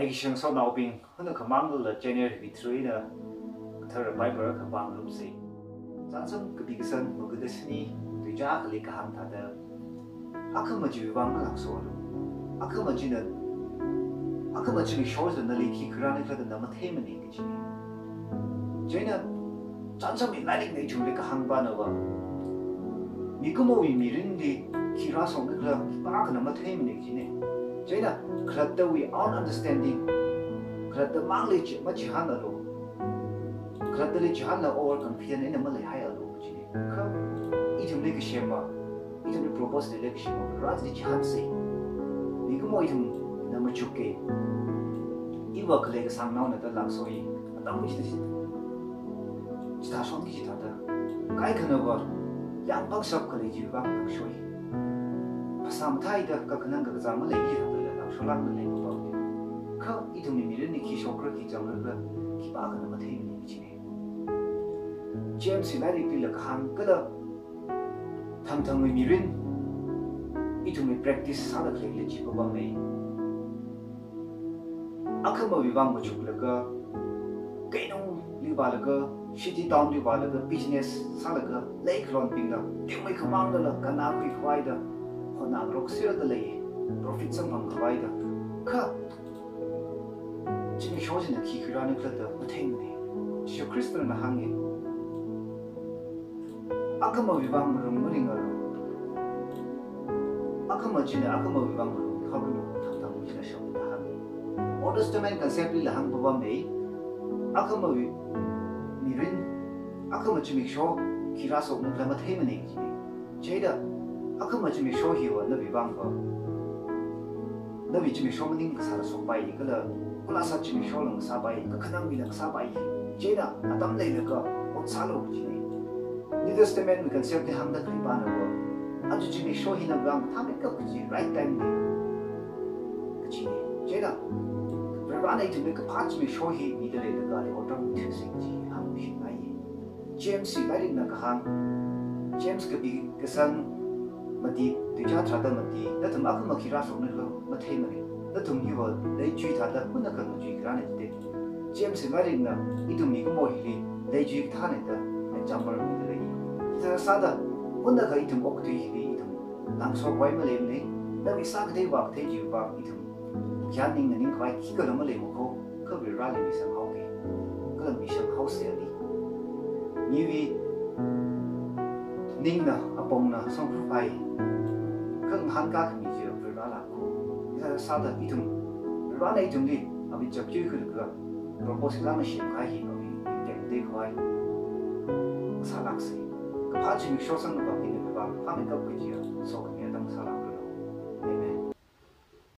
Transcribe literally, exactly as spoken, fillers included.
Leikashi ngasotnaobing, hunakha manglala January hiwui three na kathara Bible akha pāngarumsa. Chānsam kapi kasang magada shini, tuizā khalei kahāng thāda, akhama chiwui vang malāngsoalu. Akhama china, akhama zimiksho china nali khi khuirānikhala da na matheimana kajina. Chieina chānsamwui lairikna ithumli kahāng pānava, mikumowui mirinli khi rāshoknikhala khipākhana matheimana kajina. Chieina khalattawui own understanding, khalatta mangli chi, machihānalu. Khalattali chihānlaga overconfident eina maleihaialu kajina. Kha ithumli kasema, ithumli propose leilei kasema, Vareli chihānsa. Mikumo ithumna machuka. Iva khalei kasāngnaona da lāngsoi. Atam chithā, chithāshonki chithāda, kaikhanava yāmpangshap khalei chiwui vang lāngshoi. Phasā matheida kakhanang kakazā maleiki chithāda lāngsholang malei mapam. Kha ithumwui mirinli khi shokra, khi zangra khala khipākhana matheimana kajina. James wui lairiklila kahāng kala thangthangwui mirin ithumwui practice sāda khaleila chi pāpamna. Akhamawui vang machuklaga, keinungli vālaga, city town li vālaga, business sālaga, leikhalonbingna tingmei khamang lala kannā khuikhavai da hotnā ngarokserda lei, profit samphang khavai da. Kha zimiksho china khi khuirānikhala da matheimana. Jishu Khristana hānga, akhamawui vang malung maringalu. Akhama china akhamawui vang malung haolu, thangthang china shoklu da hānga. Old Testament concept lila hāng pāpamna, akhamawui mirin, akhama zimiksho khi rāshoknikhala matheimana kajina. Chieina akhama zimiksho hiva nawui vangva, nawui zimiksho maning kasāla shokpai, kala kulasā zimikshola ngasāpai, kakhanangwuila ngasāpai. Chieina atam leilaga ot sālu kajina. New Testament wui concept li hāngda khalei pānava, aja zimiksho hi nawui vang mathāmeikap kaji, right time na kajina. Chieina Varena ithumli kaphā zimiksho hi mida leilakha otram thuisa kaji hāngmi shingai. James wui lairikna kahāng, James kapi kasang mati, tuizā tharāda mati, nathum akhama khi rāshoknikhala matheimana. Nathum hiva leichui thāda hunakha ngachui kharāna jida. James wui lairikna ithum mikumo hili leichui kathāna da example mida lei. Chithā sāda hunakha ithum okathui hili ithum lāngsokhavai maleimana. Nawui sākathei vākathei chiwui vang ithum khayā ning nganing khavai khikhala maleimana ko, kha Vareli misang haoki. Kala misang haosa ali. Miwui ningna apongna samphangpai. Kha ngahānkā khami chi Varela ko. Chithā sāda ithum, Varena ithumli awui chapchui khuilaga propose lāngna semkahai hi awui tengte khavai sālāksa. Kaphā zimiksho samkaphang hi nawui vang mathāmeikap kajiya sokhami atam sālākralu. Amen.